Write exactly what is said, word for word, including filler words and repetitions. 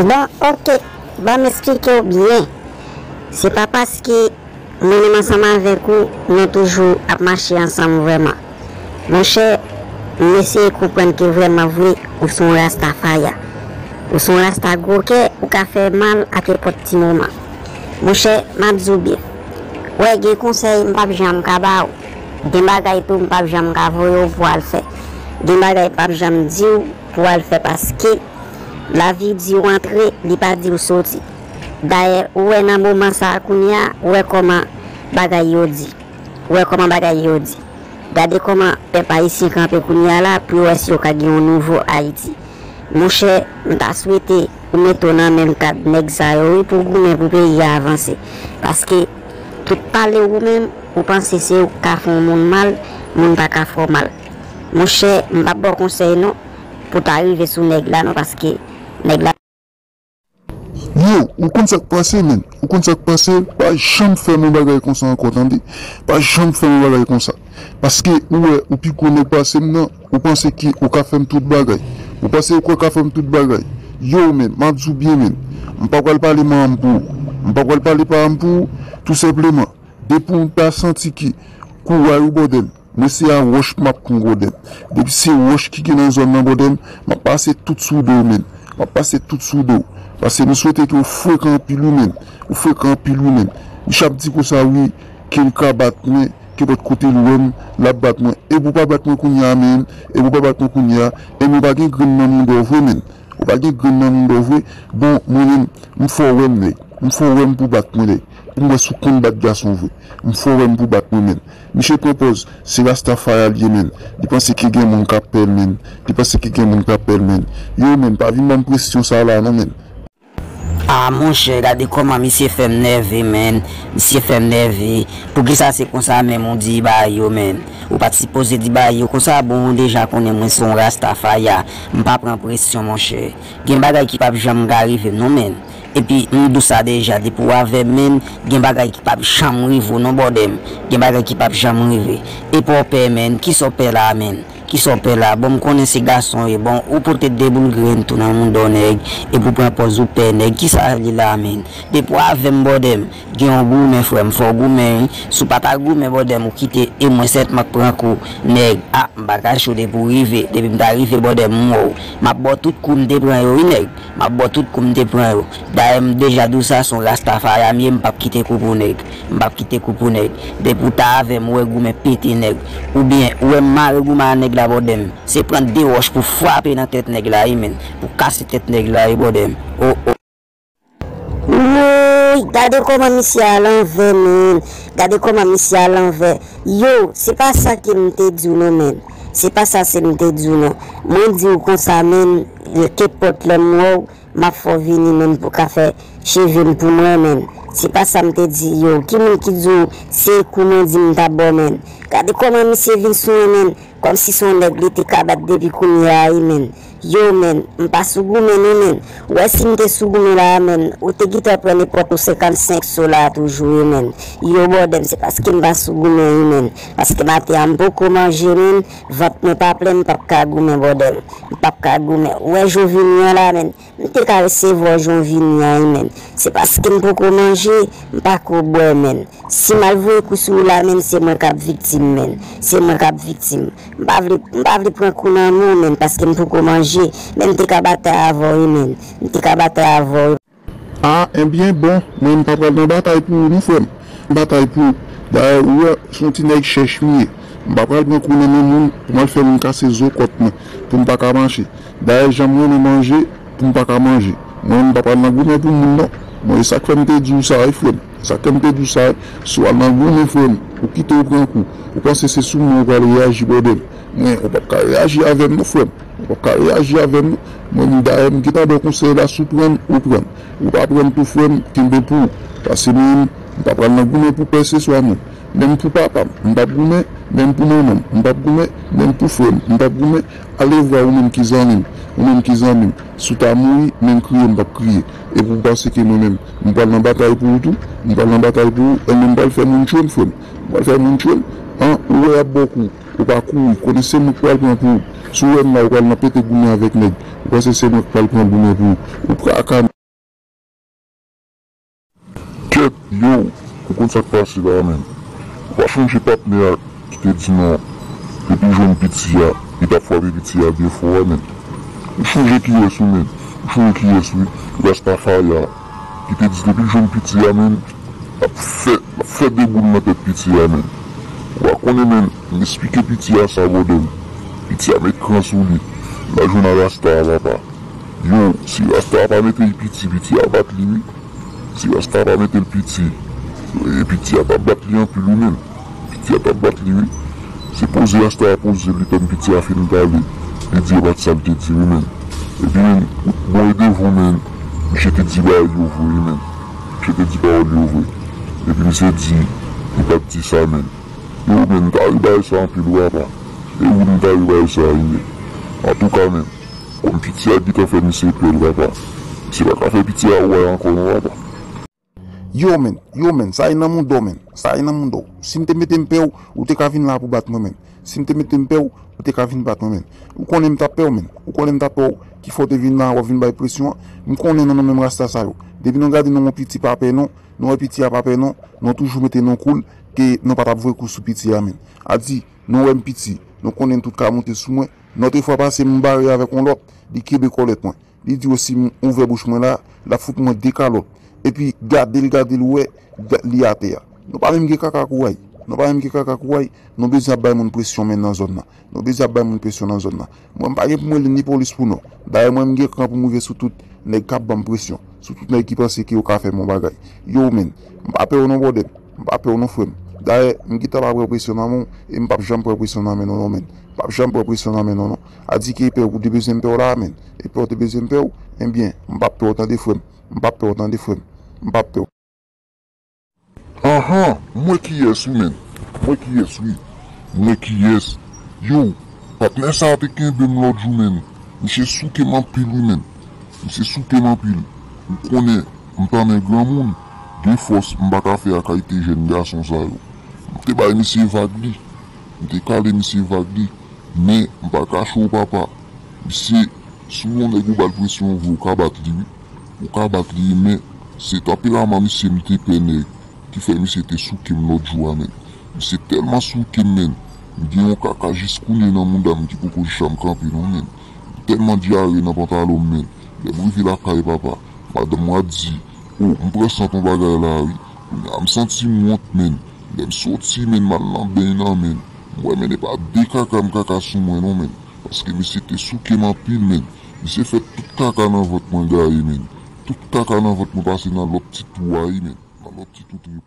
Bon, oke, ban m esplike w byen. Se pa paske mwen menm ansanm avèk ou, nou toujou ap mache ansanm vrèman. Monchè, m eseye konprann ke vrèman vre, ou se yon Rastafaya. Ou se yon Rasta gwo kè, ou ka fè mal ak nenpòt ti moman. Monchè, m ap di w byen. Wè, gen konsèy m p ap janm ka ba w. Gen bagay tou m p ap janm ka voye w pou w al fè. Gen bagay m p ap janm di w pou w al fè paske lavi di w antre, li pa di w soti. Dayè, ou wè nan moman sa a kounye a, ou wè kòman bagay yo di. Ou wè kòman bagay yo di. Gade kòman pèp ayisyen kanpe kounye a la pou yo wè si yo ka gen yon nouvo Ayiti. Monchè, m ta swete ou mete w nan menm kad nèg sa yo wi pou w goumen pou peyi a avanse. Paske tout pale w ou menm, ou panse se ou k ka fè yon moun mal, moun pa ka fè w mal. Monchè, m p ap ba w konsèy non pou w ta rive sou nèg la non paske nèg la. Yo, ou konn sa k pase, menn? Ou konn sa k pase? Pa janm fè m yon bagay konsa ankò, tande? Pa janm fè m yon bagay konsa. Paske ou wè, ou pi gwo nèg pase m nan, ou panse ke ou ka fè m tout bagay. Ou panse ou ka fè m tout bagay. Yo, menn, m ap di w byen, menn. M pa pral pale pa m pou ou. M pa pral pale pa m pou ou, tou senpleman. Depi w ta santi ke kouray ou bòdè m, mwen se a wòch m ap pran bòdè m. Depi se wòch ki gen nan zòn nan bòdè m, m ap pase tout sou do w, menn. M ap pase tout sou do w. Paske m swete ke w frekan anpil wi, menn. Ou frekan anpil wi, menn. Misye ap di konsa wi, ke l ka bat mwen, ke nenpòt kote l wè m, l ap bat mwen. Epi w pa bat mwen kounye a, menn. Epi w pa bat mwen kounye a. Epi w pa gen grenn nan mouda w vre, menn. Ou pa gen grenn nan mouda w vre. Bon, mwen menm, m fè w wè m nèg. M fè w wè m pou bat mwen nèg. Pou m wè si w konn bat gason vre. M fè w wè m pou bat mwen menn. Misye pran pòz, se Rastafari l ye menn. Li panse ke gen moun k ap pè l menn. Li panse ke gen moun k ap pè l menn. Yo menn, pa vin ban m presyon sa la non menn. Ah monchè, gade kòman misye fè m nève menn. Misye fè m nève. Poukisa se konsa menm ou di bagay yo menn? Ou pa t sipoze di bagay yo konsa, bon ou deja konnen mwen se yon Rastafaya. M pa pran presyon monchè. Gen bagay ki p ap janm ka rive m non menn. Epi m di w sa deja, depi w avè m menn, gen bagay ki p ap janm rive w non bòdè m. Gen bagay ki p ap janm rive. Epi w pè menn, kisa w pè la menn? Kisa w pè la? Bon m konnen se gason w ye, bon ou pote de boul grenn tou nan mouda w nèg, epi w pran pòz ou pè nèg, kisa li la menn? Depi w avè m bòdè m, gen yon goumen frè m, fò w goumen wi. Si w pa ta goumen bòdè m ou kite e mwen sèlman k pran kou nèg. Ah m pa kache w depi w rive, depi m ta rive bòdè m m wè w. M ap ba w tout kou m te pran yo wi nèg. M ap ba w tout kou m te pran yo. Dayè m deja di w sa se yon Rastafari m ye, m p ap kite kou pou nèg. M p ap kite kou pou nèg. Depi w ta avè m ou wè goumen pete nèg. Oubyen ou wè m mare goumen a nèg la bòdè m. Se pran de wòch pou frape nan tèt nèg la wi menn. Pou kase tèt nèg la wi bòdè m. Oh oh. Woy, gade kòman misye a lanvè menn. Gade kòman misye a lanvè. Yo, se pa sa ke m te di w non menn. Se pa sa se m te di w non. Mwen di w konsa menn, kenpòt lè m wè w, m ap fè w vini menn pou w ka fè cheve m pou mwen menn. Se pa sa m te di yo. Ki moun ki di w se kou mwen di m ta ba w menn? Gade kòman misye vin sou mwen menn. Kòmsi se yon nèg li te ka bat depi kounye a wi menn. Yo menn, m pa sou goumen non menn. Ou wè si m te sou goumen la a menn, ou te gentan pran nenpòt yon senkannsenk so la a toujou wi menn. Yo bòdè m, se paske m pa sou goumen wi menn. Paske maten an m poko manje menn, vant mwen pa plen, m p ap ka goumen bòdè m. M p ap ka goumen. Ou wè jan w vini an la menn, m te ka resevwa w jan w vini an wi menn. Se paske m poko manje, m pako bwè menn. Si m al voye kou sou ou la menn, se mwen k ap viktim menn. Se mwen k ap viktim. M pa vle, m pa vle pran kou nan men w menn, paske m poko manje. Men m te ka batay avè w wi menn. M te ka batay avè w wi. Ah, enbyen, bon, mwen m pa pral nan batay pou ou non frè m. M batay pou ou. Dayè, ou wè, se yon ti nèg chèch m ye. M pa pral pran kou nan men moun pou m al fè moun kase zo kòt mwen, pou m pa ka mache. Dayè, jan m renmen manje, pou m pa ka manje. Mwen, m pa pral nan goumen pou moun non. Mwen, e sa k fè m te di w sa wi frè m. Sa k fè m te di w sa wi. Si w al nan goumen frè m, ou kite w pran kou. Ou panse se sou mwen ou pral reyaji bòdè m. Mwen, ou p ap ka reyaji avè m non frè m. Ou p ap ka reyaji avè m non. Mwen, m dayè, m gentan ba w konsèy la, si w pran l, ou pran l. Ou pa pran l tou frè m, kenbe pou ou. Paske mwen, m pa pral nan goumen pou pèseswa non. Menm pou papa m, m p ap goumen, menm pou manman m, m p ap goumen, menm pou frè m, m p ap goumen. Alevwa ou menm ki zanmi m, ou menm ki zanmi m, si w ta mouri, menm kriye m p ap kriye. Epi w panse ke mwen menm, m pral nan batay pou ou tou? M pral nan batay pou ou? Enben m pral fè moun tchwe m frè m. M pral fè moun tchwe m? An, ou wè y ap ba w kou. Ou pa kouri, konnen se mwen k pral pran pou ou. Si w wè m la, ou pral nan pete goumen avèk nèg. Ou panse se mwen k pral pran goumen pou ou. Ou kaka. Kèt, yo, ou konn sa k pase la, menn. Ou pa chonje patnè a ki te di non, depi l jwenn piti a, li t ap frape piti a byen fò a, menn. Ou chonje kiyès ou, menn. Ou chonje kiyès, wi. Rastafari a, ki te di depi l jwenn piti a, menn, l ap fè, l ap fè de boul nan tèt piti a, menn. Ou pa konnen, menn, m esplike piti a sa, bòdèl. Piti a met kran sou li. L al jwenn a rasta a, papa. Yo, si rasta a pa mete l piti, piti a bat li, wi. Si rasta a pa mete l piti, e piti a t ap bat li anpil, wi, menn. Piti a t ap bat li, wi. Se poze rasta a poze l, li tann piti a fin pale. Li di e pa t sa l te di, wi, menn. Epi, menn, bon e devan w, menn, misye te di bagay yo vre, wi, menn. Misye te di pawòl yo vre. Epi misye di, li pa t di sa, menn. Yo, menn, m ta ri bagay sa anpil, wi, papa. E wi, m ta ri bagay sa, wi, menn. Antouka, menn, kòm piti a gentan fè misye pè, wi, papa. Misye pa ka fè piti a wè ankò, non, papa. Yo, menn, yo, menn, sa e nan mouda w, menn. Sa e nan mouda w. Si m te mete m pè w, ou te ka vin la pou bat mwen, menn. Si m te mete m pè w, ou te ka vin bat mwen, menn. Ou konnen m t ap pè w, menn. Ou konnen m t ap pè w. Ki fè w te vin la, w ap vin bay presyon an. M konnen nou nan menm rasta sa yo. Depi nou gade nou wè piti pa pè nou, nou wè piti a pa pè nou, nou toujou mete nou kou l, ke nou pa t ap voye kou sou piti a, menn. A di, nou wè m piti, nou konnen tout ka monte sou mwen. Nòt e fwa pase, m bare avèk yon lòt, li kenbe kòlèt mwen. Li di w si m ouvè bouch mwen la, l ap fout mwen de kalòt. Epi gade l, gade l, wè, ga-, li atè a. Nou pa menm gen kaka kouray. Nou pa menm gen kaka kouray. Nou bezwen ap bay moun presyon, menn, nan zòn nan. Nou bezwen ap bay moun presyon nan zòn nan. Mwen, m pa gen pou mwen rele ni polis pou non. Dayè, mwen, m gen kran pou m rive sou tout nèg k ap ban m presyon. Sou tout nèg ki panse ke yo ka fè m yon bagay. Yo, menn, m pa pè w non, bòdèm. M pa pè w non, frè m. Dayè, m gentan pa pran presyon nan men w, e m p ap janm pran presyon nan men nou non, menn. M p ap janm pran presyon nan men nou non. A di ke e pè w ou te bezwen m pè w la, menn. E pè w te bezwen m pè w, ebyen, m p ap pè w tande, frè m. M p ap pè w tande, frè m. M p ap pè w. Anhan, m wè kiyès wi, menn. M wè kiyès wi. M wè kiyès. Yo, patnè sa a te kenbe m lòt jou, menn. Misye souke m anpil wi, menn. Misye souke m anpil. Ou konnen, m pa men granmoun. Gen fòs m pa ka fè ak kalite jèn gason sa yo. M te bay misye vag li. M te kale misye vag li. Men, m pa kache w, papa. Misye, si w yon nèg ou ba l presyon vre, ou ka bat li wi. Ou ka bat li, men se tanperaman misye m te pè nèg ki fè misye te souke m lòt jou a, menn. Misye tèlman souke m, menn. M gen yon kaka jis kounye nan mouda m ki poko janm kanpe non, menn. M tèlman dyare nan pantalon m, menn. Lè m rive lakay papa, madanm mwen ap di, o, m pran sant yon bagay la wi. Kounye a m santi m wont, menn. Lè m soti, menn, m al nan beny nan, menn. M wè, menn, e pa de kaka m kaka sou mwen non, menn. Paske misye te souke m anpil, menn. Misye fè tout kaka nan vant mwen gaye, menn. Tout kaka nan vant mwen pase nan lòt ti twou a wi, menn. Nan lòt ti twou.